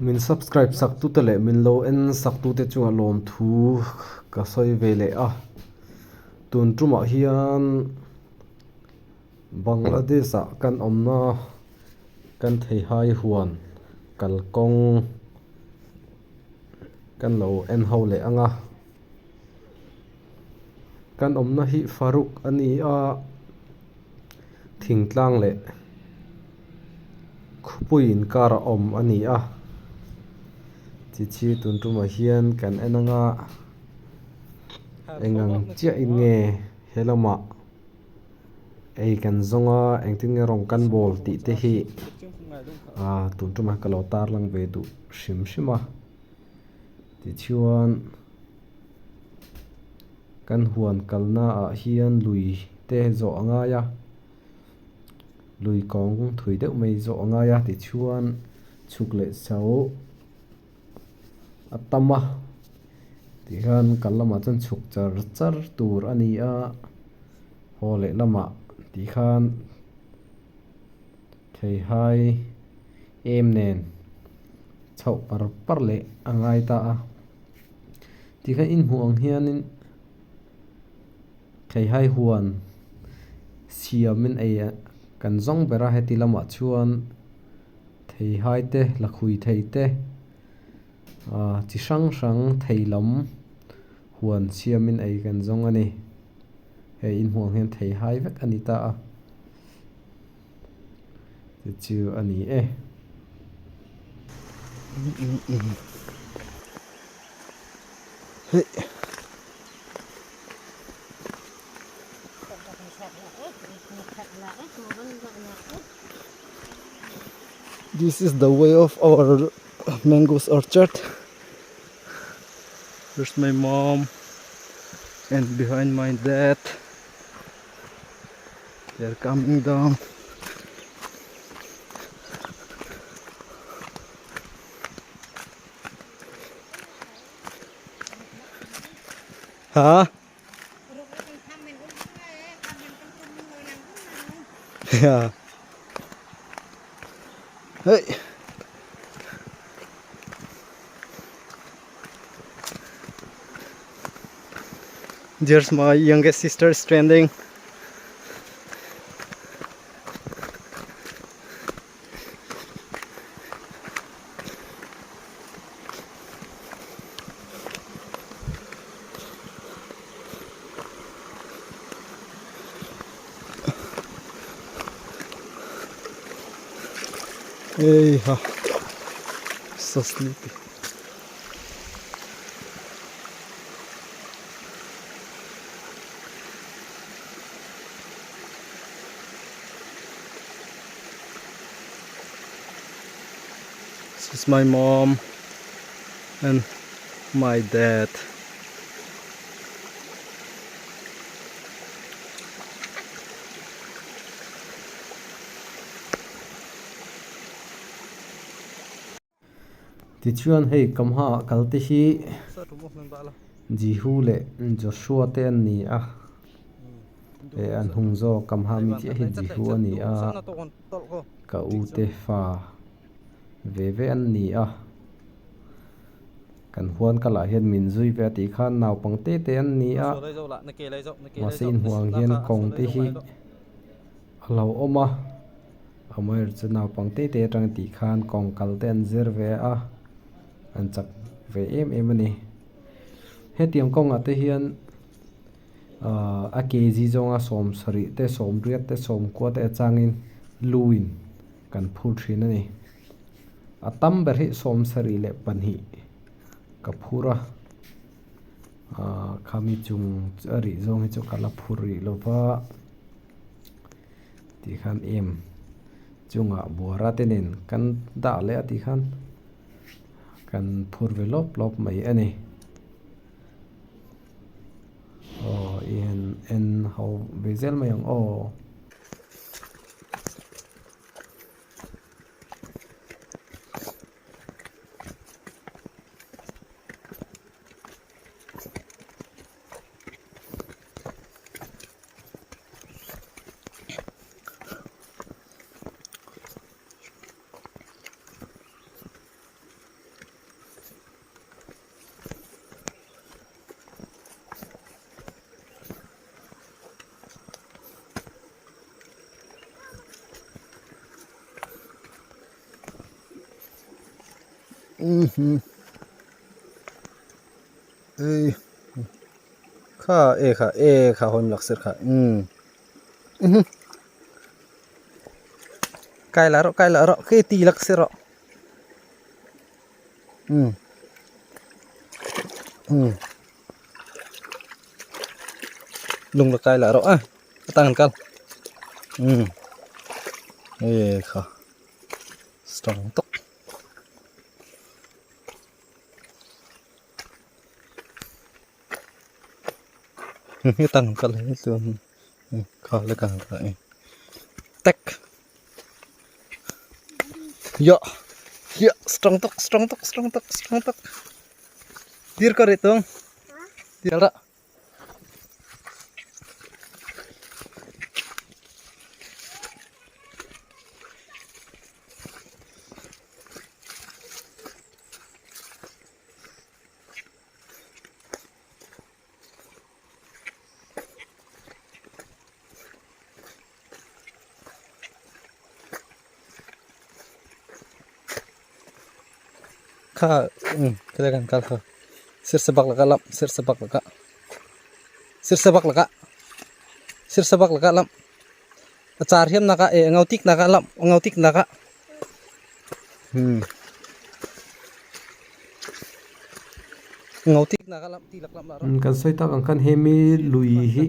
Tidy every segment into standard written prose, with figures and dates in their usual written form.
Min subscribe sak tute leh min lo en sak tute chungah lawmthu ka sawi ve leh a. Tun tumah hian Bangladesh ah kan awmna kan theihai huan kalkawng kan lo en ho leh ang a. Kan awmna hi Faruk a ni a, thingtlang leh khawpui inkar a awm a ni a. Chichi tun tumah hian kan en ang a, eng ang chiahin nge he lamah ei kan zawng a, engtin nge rawng kan bawl tih te hi ah tun tumah ka lo tarlang ve duh hrim hrim a. Tichuan kan huan kalna ah hian lui te zawh a ngai a lui kawng thui deuh mai zawh a ngai a tichuan chhuk leh chho a tam a tihian kal lamah chuan chhuk char char tur a ni a haw leh lamah tikhan theihai em nen. Chhoh par par leh a ngai ta a. Tikhan inhmuh ang hianin theihai huan siamin ei kan zawng ber a heti lamah chuan theihai te lakhui thei te ah chi hrang hrang thei lam huan siamin ei kan zawng a ni. Hei inhmuh ang hian theihai vek a ni ta a. Chu chu a ni e. This is the way of our mangoes orchard. There's my mom and behind my dad. They are coming down. Huh? Yeah. Hey. There's my youngest sister standing. Hey ha. So sleepy. This is my mom and my dad. Tichuan hei ka hmaah kal te hi Jehu leh Joshua te an ni a, eh an hung zawk ka hma mi chiah hi Jehu a ni a, ka u te fa ve ve an ni a, kan huan kal ah hian min zui ve a tih khan naupang te te an ni a, mahse inhmuh ang hian kawng te hi a lo awm a. Amaherawhchu chu naupang te te atang tih khan kawng kal te an zir ve a, an chak ve em em a ni. Hetiang kawngah te hian ahh a kg zawnga sawmsarih te sawmriat te sawmkua te atangin luin kan phur thin a ni. A tam ber hi sawmsarih leh pahnih ka phur a, ahh khami chung a rih zawng hi chu ka la phur rih lo va. Tih khan em chungah buara te nen kan dah leh a tih khan kan phur ve lawp lawp mai a ni. Aw i han en ho ve zel mai ang aw. Ei kha e kha e kha hawn lak sir kha umm kai la rawh kai la rawh khi ti lak sir rawh umm umm lung la kai la rawh a atang an kal umm e kha strong tawk. Tang kal hi chuan kha le kang kha e tek ya ya strong tak strong tak strong tak strong tak tir ka ri tung tir ra Kha khelai kan kal kha sirsabak laka lam sirsabak laka sirsabak laka sirsabak laka lam a char hiam naka e ngau tik naka lam ngau tik naka ngau tik naka lam ti lak lam la Kan sawi tak ang khan hemi lui hi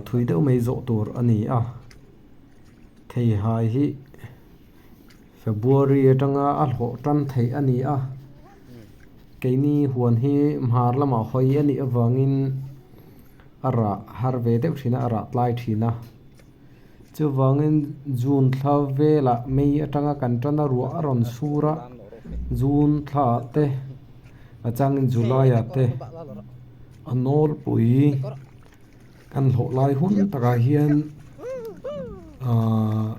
thui deuh mai zawh tur a ni a theihai hi February atanga a hlawh tan theih a ni a keini huan hi hmar lamah hawi a nih avangin a rah har ve deuh thin a a rah tlai thin a chuvangin June thla velah May atanga kan tan a ruah a rawn sur a June thla ah te a changin July ah te a nawlpui kan hlawh lai hun takah hian ahh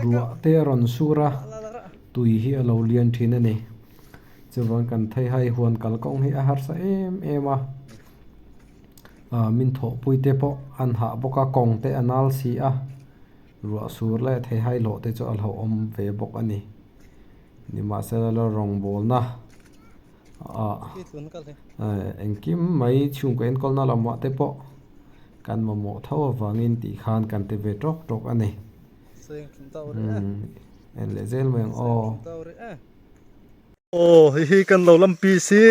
ruah te a rawn sur a tui hi a lo lian thin a ni chuvang kan theihai huan kalkawng hi a harsa em em a. Ah min thawhpui te pawh an hah bawk a kawng te a nal si a ruah sur leh theihai hlawh te chu a hlauhawm ve bawk a ni nimahsela la rawngbawlna ah engkim mai chhungkaw enkawlna lamah te pawh kan mamawh tho avangin tih khan kan ti ve tawk tawk a ni en leh zel mai ang aw. Aw hei hi kan lo lampi si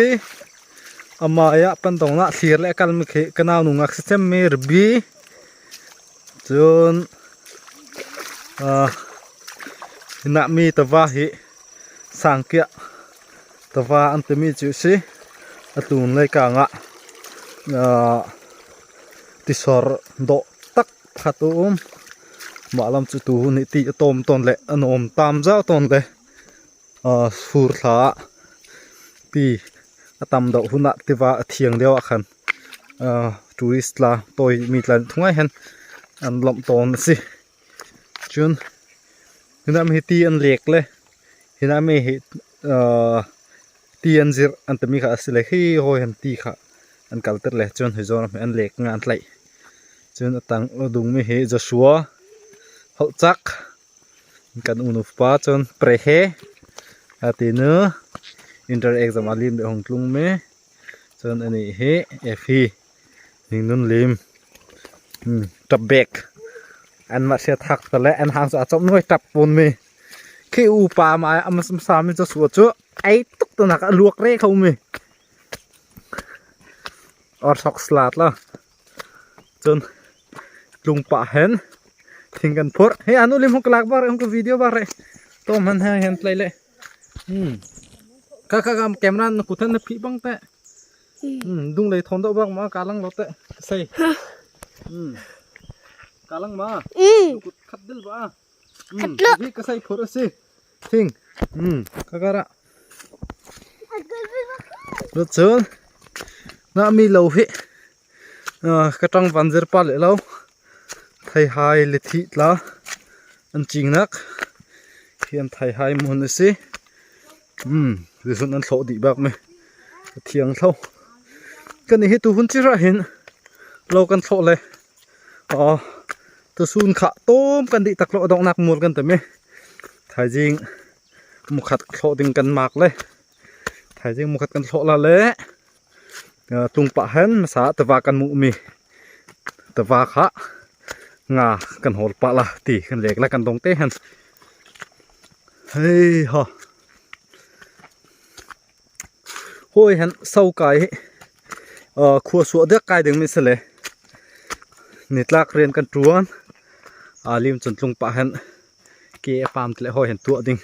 amah pan dawng lah thlir leh kal mi khi ka nau nu ngak si chem mi rbi chun ah nah mi tava hi sangkiah tava an ti mi chu si a tun lai kang ah ah tisawr dawh tak pakhat a awm mah lam chu tu hun hi tih a tawm tawn leh a nuam tam zau tawn le. Ahh fur thla ah pi a tam deuh hunah tiva a thiang deuh ah khan ahh tourist tla tawi mi tla thungai hian an lawmh tawn a si chuan tunah mi hi ti an lek le tunah mi hi ahh ti an zirh an ti mi kha a si le khi hawi han ti kha an kal tir le chuan hei zawn ah an lek nga an tlaih chuan a tang a dung mi hi Joshua hauh chak. Kan unu pa chuan prehe a ti nu inter exam a lim leh hung tlung me chuan ani hi efi ningnun lim tap bag an mah hriat hak ta le an hang chu a chawp nuai tap pun mi khi u pa ma a sa mi chu suah chu ei tuk tu nak a luak re kho mi or thok slat la. Chuan tlung pah hian thing kan phurh hei anu lim hung ka lak bak reh hung ka video bak reh tawm han hei hian tlai leh umm ka ka ka camera na kut hian na phih bang teh umm dung lei thawn deuh bak ma ka lang lo teh ka sei umm ka lang ma kut khat dil ba umm hi ka sei phurh a si thing umm ka ka ra chuan na mi lo hi ka tang van zir pa leh lo theihai le thih tla an ching nak khi an theihai hmun a si umm tihzun an thlawh dih bak mai a thiang thlo ka ni hi tu hun chi rah hin lo kan thlawh le aw tusun khah tawm kan dih tak loh a dawng nak mual kan tam i thaizing. Mukhat thlawh ding kan mak le. Thaizing mukhat kan thlawh la le tlung pah hen hmasa tiva kan muh mi tiva kha nga kan hawl pah la ti kan lek la kan dong te hen. Hei ha. Hawi hen so kai hi khua suah dek kai ding mi si le. Nitlak rian kan tuan. Lim cun tlung pah hen ke a pam tle hawi hen tuah ding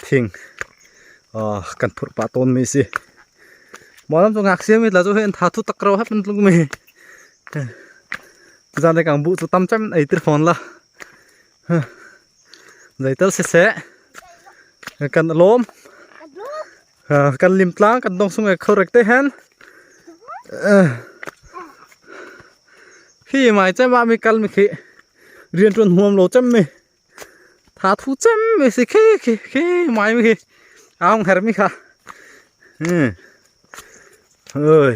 thing kan phurh pah tawn mi si. Malam cu ngaksia mi tla cu hen tha thu tak ro hap tlung mi. Zan le kang bu cu tam cem ei tir fawn la. Zeital siseh kan lawm. Kan lim tlang kan dong sung e khorek te hen. Hi mai cem ah mi kal mi khi rian tuan huam lo cem mi tha thu cem mi si khi khi khi mai mi khi aung her mi kha. Ơi.